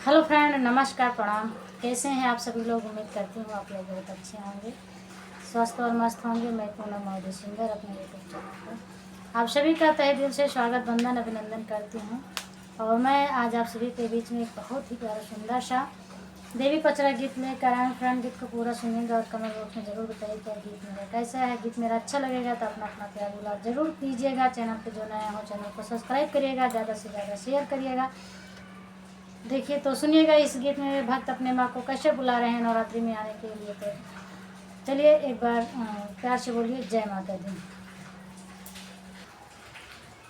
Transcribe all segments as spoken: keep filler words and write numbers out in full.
Hello friend, नमस्कार, प्रणाम। कैसे हैं आप सभी लोग? उम्मीद करती हूँ आप लोग बहुत अच्छे होंगे, स्वस्थ और मस्त होंगे। मैं पूनम मौर्य सिंगर अपने YouTube चैनल पर आप सभी का तहे दिल से स्वागत, वंदन, अभिनंदन करती हूँ। और मैं आज आप सभी के बीच में एक बहुत ही प्यारा सुंदर सा देवी पचरा गीत लेकर आए हूँ। Friend, गीत को पूरा सुनिएगा और comment box में ज़रूर बताइए क्या गीत मेरा कैसा है। गीत मेरा अच्छा लगेगा तो अपना अपना प्यार दुलार जरूर दीजिएगा। Channel पे जो नया हो, channel को subscribe करिएगा, ज़्यादा से ज़्यादा share करिएगा। देखिए तो सुनिएगा इस गीत में भक्त अपने माँ को कैसे बुला रहे हैं नवरात्रि में आने के लिए। तो चलिए एक बार, अ, प्यार से बोलिए जय माता दी।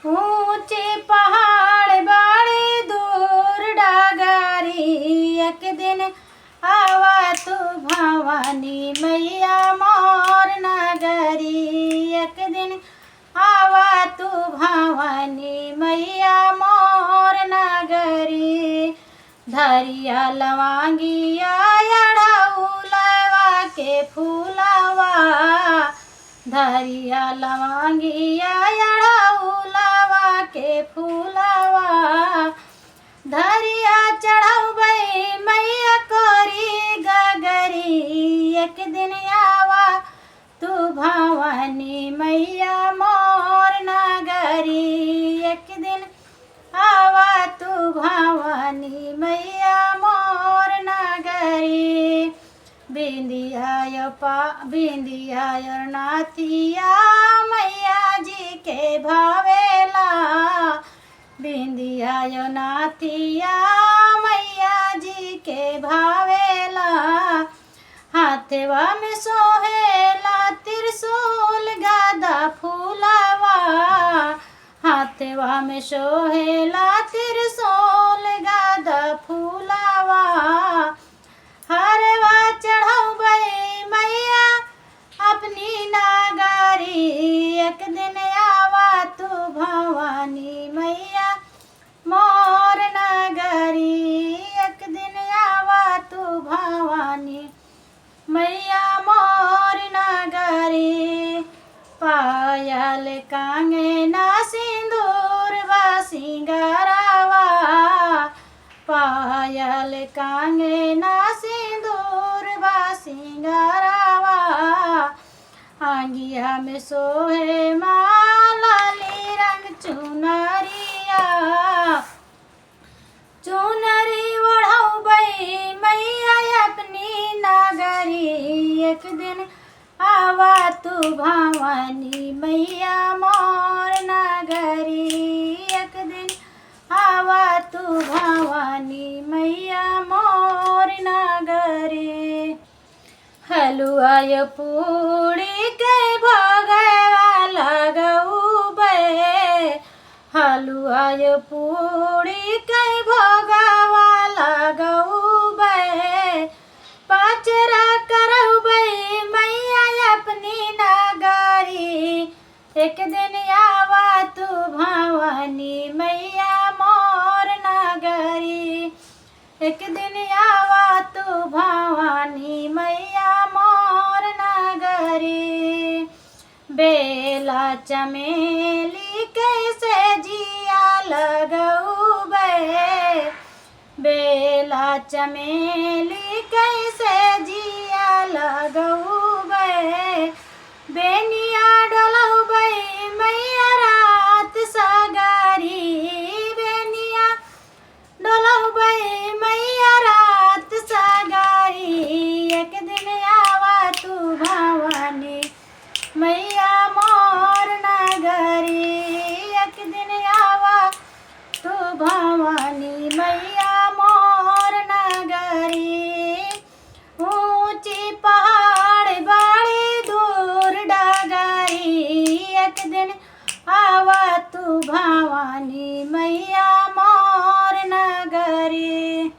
ऊंचे पहाड़ बड़ी दूर डगरी, एक दिन आवा तू भवानी मैया मोर नगरी, एक दिन आवा तू भवानी मैया मोर नगरी। धरिया लवांगिया अढ़ौलवा के फूलवा, धरिया लवांगिया अढ़ौलवा के फूलवा, धरिया चढ़ौबै मैया कोरी गगरी। एक दिन आवा तू भवानी मैया मोर नगरी, एक दिन आवा तू भवानी मैया मोर नगरी। बिंदिया यो पा, बिंदिया यो नाथिया मैया जी के भावेला, बिंदिया यो नाथिया मैया जी के भावेला। हाथवा में सोहेला त्रिशूल गदा फूलवा, हाथवा में सोहेला त्रिशूल गदा फूलवा। हरवा चढ़ौबै मैया अपनी नगरी, एक दिन आवा तू भवानी मैया मोर नगरी, एक दिन आवा तू भवानी मैया मोर नगरी। पायल कंगना सिंदूर बा सिंगारवा, पायल कंगना सिंदूर बा सिंगारवा। आंगिया में सोहे माँ लाली रंग चुनरिया, चुनरी ओढ़ौबै मैया अपनी नगरी। एक दिन आवा तू भवानी मैया मोर नगरी, एक दिन आवा तू भवानी मैया मोर नगरी। हलुआ यो पूड़ी के भोगवा लगौबै, हलुआ यो पूड़ी के भोगवा लगौबै। पचरा करौबै मैया अपनी नगरी, एक दिन आवा तू भवानी मैया मोर नगरी। एक दिन आवा तू भवानी मैया मोर नगरी। बेला चमेली कैसे जिया लगौबै, बेला चमेली कैसे जिया लगौबै। बेनिया डोलौबै मैया रात सगरी, बेनिया डोलौबै मैया रात सगरी। एक दिन आवा तू भवानी मैया मोर नगरी, एक दिन आवा तू भवानी मैया मोर नगरी। ऊंची पहाड़ बड़ी दूर डगरी, एक दिन आवा तू भवानी मैया मोर नगरी।